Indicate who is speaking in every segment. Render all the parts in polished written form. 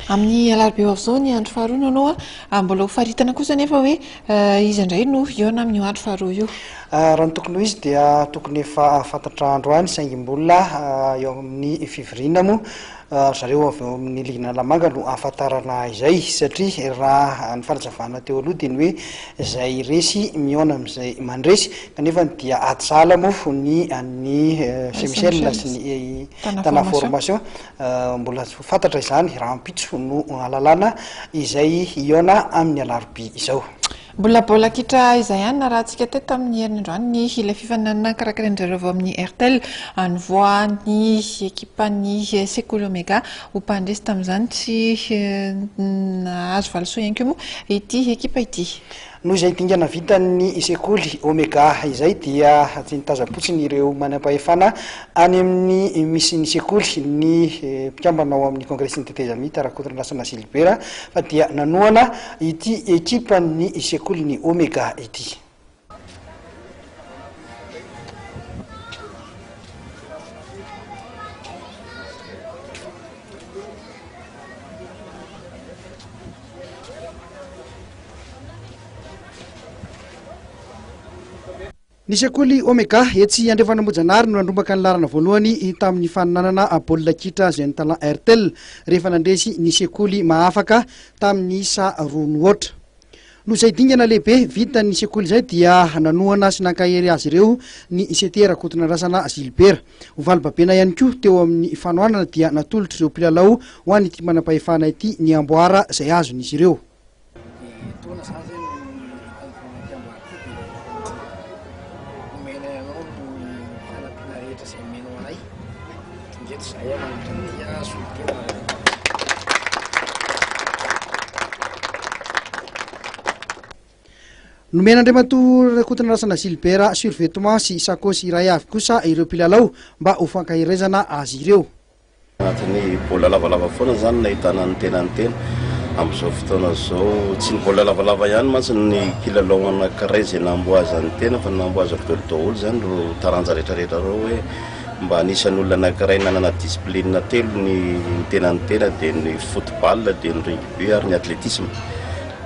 Speaker 1: Amin'ny alarobia ho avy izao ny andro faharoa no anao a. Mbola ho faritana kosa anefa hoe iza indray no hihaona amin'io andro faharoa io.
Speaker 2: Raha ny tokony ho izy dia tokony efa fantatra androany saingy mbola eo amin'ny fivoriana moa ry zareo avy ao amin'ny ligin'Analamanga no ahafantarana izay satria raha ny fanazavana teo aloha dia ny hoe izay resy mihaona amin'izay mandresy kanefa dia ady sahala moa ny an'ny Saint Michel sy ny Tana Formation. Mbola tsy ho fantatra izany rahampitso no hahalalana izay hihaona amin'ny alarobia izao.
Speaker 1: Mbola baolina kitra izay ihany narahantsika teto tamin'ny herinandroany ny ilay fifaninanana karakarain-dry zareo avy ao amin'ny Airtel nivoahan'ny ekipan'ny sekoly Omega ho mpandresy tamin'izany. Tsy nahazo valisoa ihany koa moa ity ekipa ity.
Speaker 2: Noho izay dingana vitan'ny sekoly Omega izay dia tsy nitazam-potsiny ireo manampahefana any amin'ny misy ny sekoly ny mpikambana ao amin'ny Kongresin'ny Tetezamita Rakotondrasana Gilbert fa dia nanohana ity ekipan'ny sekolin'ny Omega ity. Ny sekoly Omega etsy Andrefanambohijanahary no nandrombaka ny laharana voalohany tamin'ny faninanana baolina kitra Jeune Talent Airtel rehefa nandresy ny sekoly Mahafaka tamin'ny isa roa no aotra. Noho izay dingana lehibe vitan'ny sekoly izay dia nanohana sy nankahery azy ireo ny CT Rakotonandrasana Gilbert. Ho valibabena ihany koa teo amin'ny fanohanana dia natolotr'ireo mpilalao ho an'ity manampahefana ity ny amboara izay azon'izy ireo.
Speaker 3: Etoana izany izay no hanombohana ity amboara ity dia omenay anao ny fanampiana rehetra izay omenao anay. Tonga eto izahay manolotra an'ity solontena.
Speaker 2: Nomen'Andriamatoa Rakotonarasana Gilbert survêtement sy sakaosy iray avy kosa ireo mpilalao mba ho fankaherezana azy ireo.
Speaker 4: Anatin'ny baolina lavalava foana izany no ahitana ny tenan'ny tena amin'izao fotoana izao. Tsy ny baolina lavalava ihany mantsy ny kilalao anankiray izay namboazan'ny tena fa namboazako daholo daholo izany ireo taranja rehetrarehetra ireo hoe mba anisan'ny olona anankiray nanana discipline telo ny tenan'ny tena dia ny football dia ny rugby ary ny athlétisme.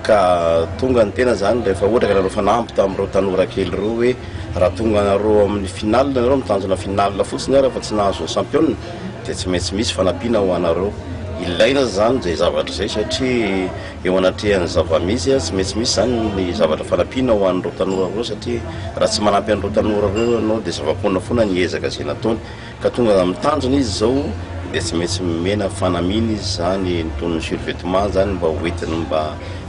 Speaker 4: Ka tonga ny tena zany rehefa ohatra ka nanao fanamby tamin'ireo tanora kely ireo hoe raha tonga anareo amin'ny finale nareo, mitanjona finale fotsiny ary fa tsy nahazo ny champion dia tsy maintsy misy fanampiana ho anareo. Ilaina zany izay zavatra izay satria eo anatrehan'ny zava-misy tsy maintsy misy zany ny zavatra fanampiana ho an'ireo tanora ireo satria raha tsy manampy an'ireo tanora ireo ianao dia zava-poana foana ny ezaka izay nataony. Ka tonga amin'ny tanjona izy izao dia tsy maintsy nomena fanamiana izy izany, ny toy ny survêtement izany mba ho entiny mba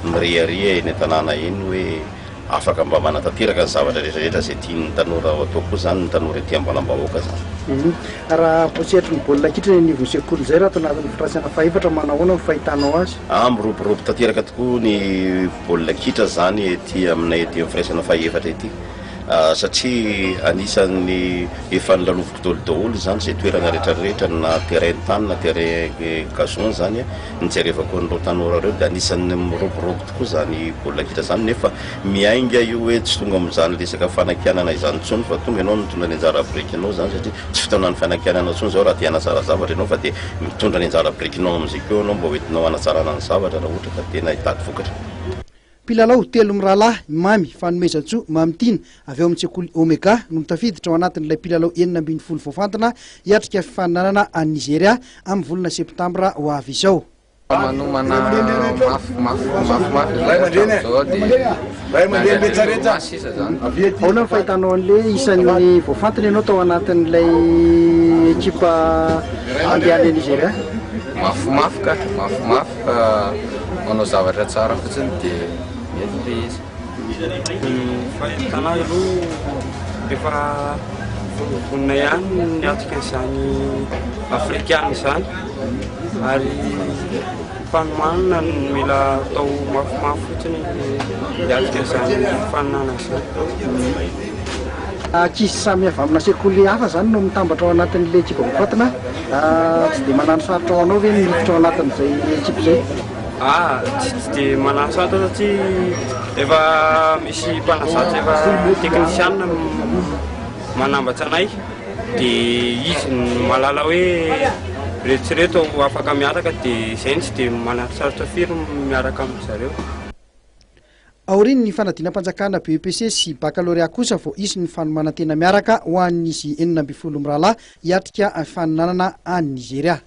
Speaker 4: mirehareha eny an-tanàna eny hoe afaka mba manatanteraka ny zavatra rehetra rehetra izay tian'ny tanora ho atao koa izany ny tanora ety Ambalambahoaka izany.
Speaker 2: Raha voasehatry ny baolina kitra eny anivon'ny sekoly izay raha ato anatin'ny firaisana fahefatra, manahoana ny fahitanao azy?
Speaker 4: Ah, miroborobo tanteraka tokoa ny baolina kitra izany ety aminay ety amin'ny firaisana fahefatra ety. Satria anisan'ny efa nolaloviko daholo daholo izany izay toerana rehetra rehetra na terrain tany na terrain gazon izany nijerevako an'ireo tanora ireo dia anisan'ny miroborobo tokoa izany baolina kitra izany nefa miainga io hoe tsy tonga amin'izany resaka fanakianana izany intsony fa tonga ianao mitondra ny anjara birikinao izany satria tsy fotoanan'ny fanakianana intsony izao raha te hanatsara zavatra ianao fa dia mitondra ny anjara birikinao amin'izay koa ianao mba hoentinao hanatsarana ny zavatra raha ohatra ka tena hitady vokatra.
Speaker 2: Mpilalao telo mirahalahy, Mamy, Fanomezantsoa, Mamitiana, avy ao amin'ny sekoly Omega no tafiditra ao anatin'ilay mpilalao 16 voafantina hiatrika fifaninanana any Nizeria amin'ny volana septambra ho avy izao.
Speaker 5: Manomana mafy mafy mafy mafy izahay hatramin'izao dia miandry an'ireo maha sisa zany.
Speaker 2: Ahoana ny fahitanao an'ilay isan'ny voafantina ianao tao anatin'ilay ekipa handeha any Nizeria?
Speaker 5: Mafimafy ka, mafimafy. Fa manao zavatra tsara fotsiny dia mety ilay izy.
Speaker 6: Ny fahitana azy aloha efa vonona ihany ny hiatrika an'izany afrikana izany ary fanomanana no mila atao mafimafy fotsiny hiatrika an'izany faninanana izany.
Speaker 2: Ankizy samy avy amina sekoly hafa izany no mitambatra ao anatin'ilay ekipa voafantina. Tsy dia manano sarotra ho anao ve ny miditra ao anatin'izay ekipa izay?
Speaker 6: Ah, tsy dia manano sarotra satria efa misy mpanazatra efa teknisianina manambatra anay dia izy no mahalala hoe. Reto sy reto afaka miaraka dia izay no tsy dia mananosarotra firy miaraka amin-dry zareo.
Speaker 2: Aorian'ny fanadinam-panjakana BEPC sy Baccalauréat kosa vao hisy ny fanomanan-tena miaraka ho an'izy 16 mirahalahy hiatrika fifaninanana any Nizeria.